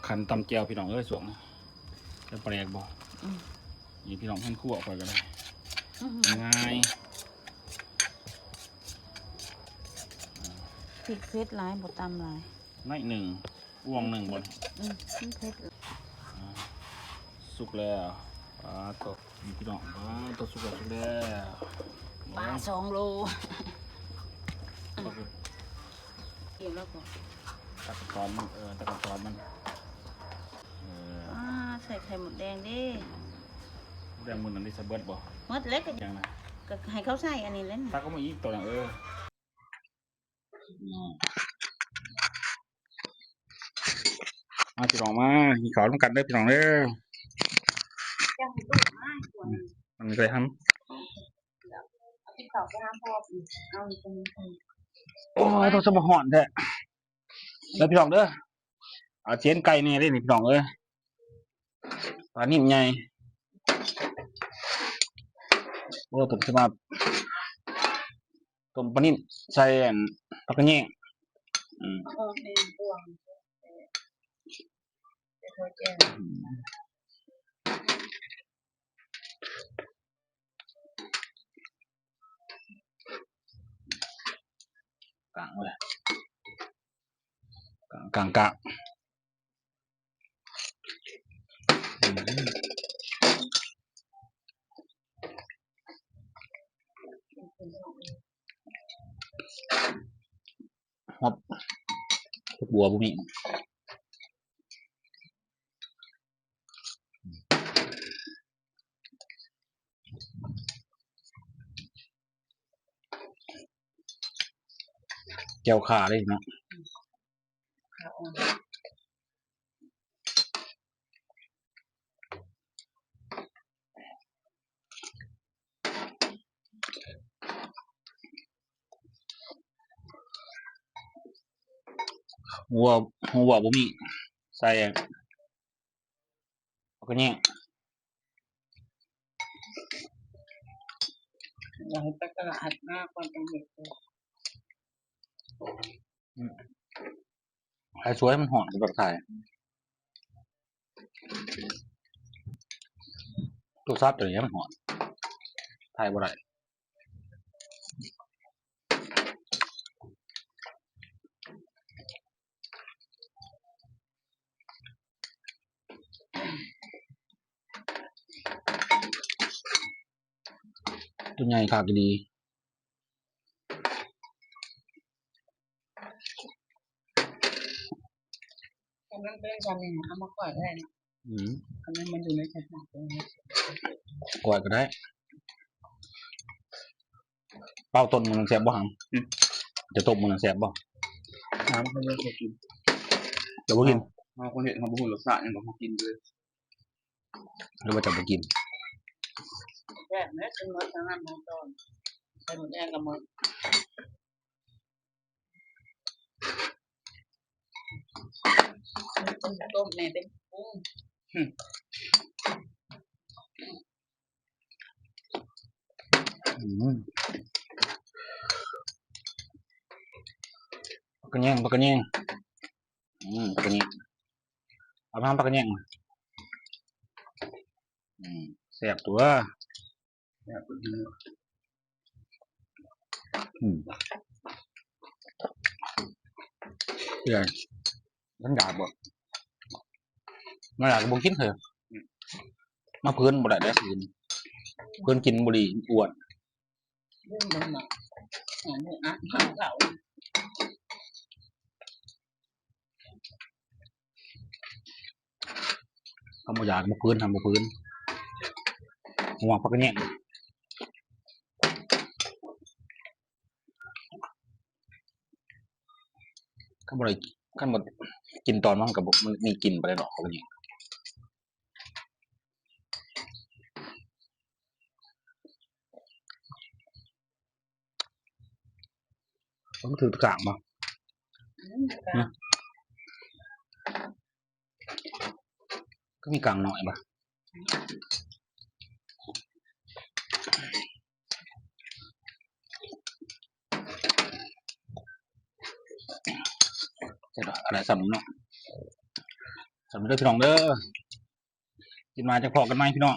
ຂັ້ນຕຳແຈ່ວພີ່ນ້ອງເອີຍ ຊ່ວງນີ້ ຈະແປກບໍ່? ອືມ ນີ້ພີ່ນ້ອງເຮັດຄົວຂ້ອຍກໍໄດ້ ອື ງ່າຍ ພິກເຜັດຫຼາຍ ບໍ່ຕຳຫຼາຍ ໜ້ອຍໜຶ່ງ ອ່ວງໜຶ່ງບໍ່? ອືມ ມັນເຜັດ ອ່າ ສຸກແລ້ວ ປາໂຕ ນີ້ພີ່ນ້ອງ ປາໂຕ ສຸກແລ້ວ ສຸກແລ້ວ ປາສອງໂລ ເອົາໄປ ເອົາແລ້ວກໍ ຕັດຕອນມັນ ເອີ ຕັດຕອນມັນ ເອີ ອ່າ ໃສ່ໄຂ່ມົດແດງເດ້ ໝົດແລ້ວມື້ນັ້ນໄດ້ສະເບິດບໍ່? ໝົດແລ້ວ ກໍຫຍັງນະ ກໍໃຫ້ເຂົາໃສ່ອັນນີ້ແຫຼະ ຕັກເອົາມາອີກຕອນນັ້ນ ເອີ ອືມ ມາພີ່ນ້ອງ ມາກິນເຂົ້ານຳກັນເດີພີ່ນ້ອງເດີ ມັນເຄີຍທຳ ໂອ້ຍ ຕ້ອງສະມາຮ້ອນແທ້ ເດີພີ່ນ້ອງເດີ ເອົາເຊນໄກ່ແດ່ເດ້ນີ້ພີ່ນ້ອງເອີຍ ປານິນໃຫຍ່ ໂອ້ ຕົ້ມສະມາ ຕົ້ມປານິນໃສ່ອັນ ຜັກກະແຍງ ອືມ ກາງເວີຍ ກາງ ກາງ ກາງ ອືມ ຮອດ ຜັກບົວບໍ່ມີ ແຈ່ວຂ່າເດ້ເນາະ ຂາອ່ອນ ຫົວ ຫົວບໍ່ມີ ໃສ່ ເອົາກະແຍງ ຢາກໃຫ້ໄປຕະຫຼາດມາກ່ອນຈັ່ງເຮັດ ອືມ ໃຫ້ສວຍມັນຮ້ອນ ກໍຕ້ອງຖ່າຍ ໂທລະສັບຕົວນີ້ມັນຮ້ອນ ຖ່າຍບໍ່ໄດ້. ຕົວໃຫຍ່ຄັກອີ່ຫຼີ ຄັນມັນເປັນຊັ້ນນີ້ ເອົາມາກ້ອຍກໍໄດ້ເນາະ. ອືມ ອັນນັ້ນມັນຢູ່ໃນກະທະ ກ້ອຍກໍໄດ້. ເປົ່າຕົ້ນມັນແຊບບໍ່ຫຳ? ອືມ ຈະຕົ້ມມັນແຊບບໍ່? ຫາບໍ່ຄ່ອຍມີໃຜກິນ. ຈະບໍ່ກິນ? ເຮົາ ເຮົາຄົນເຮັດ ເຮົາບໍ່ຮູ້ລົດຊາດຫຍັງດອກ ເຮົາກິນເລີຍ. ຫຼືວ່າຈະບໍ່ກິນ? ແຊບເດ້ ກິນໝົດທັງນັ້ນທັງຕອນ ໄຂ່ມົດແດງກໍໝົດ. ຕົ້ມແດ່ເດ້ ອືມ ອືມ ຜັກກະແຍງ ຜັກກະແຍງ ອືມ ຜັກກະແຍງ ເອົາມາ ຜັກກະແຍງ ອືມ ແຊບຕົວະ. ອືມ ເອີ ມັນຢາກບໍ່? ມັນຢາກກໍບໍ່ກິນເທື່ອ. ມາເພີນບໍ່ໄດ້ເດ້ ເພີນ ເພີນກິນບໍ່ດີ ອ້ວນ. ຄັນບໍ່ຢາກບໍ່ເພີນ ທຳບໍ່ເພີນ ຫວງຜັກກະແຍງ. ຄັນບໍ່ໄດ້ ຄັນບໍ່ກິນຕອນມັນກໍບໍ່ ມັນມີກິ່ນປານໃດດອກ ເຂົາກໍຍິງ. ມັນຖືກກາງບໍ່? ອືມ ຫຶ? ກໍມີກາງໜ້ອຍບໍ່? ເອົາລະ ສ່ຳນີ້ເນາະ. ສ່ຳນີ້ເດີພີ່ນ້ອງເດີ ກິນມາຈັ່ງພໍ້ກັນໃໝ່ພີ່ນ້ອງ.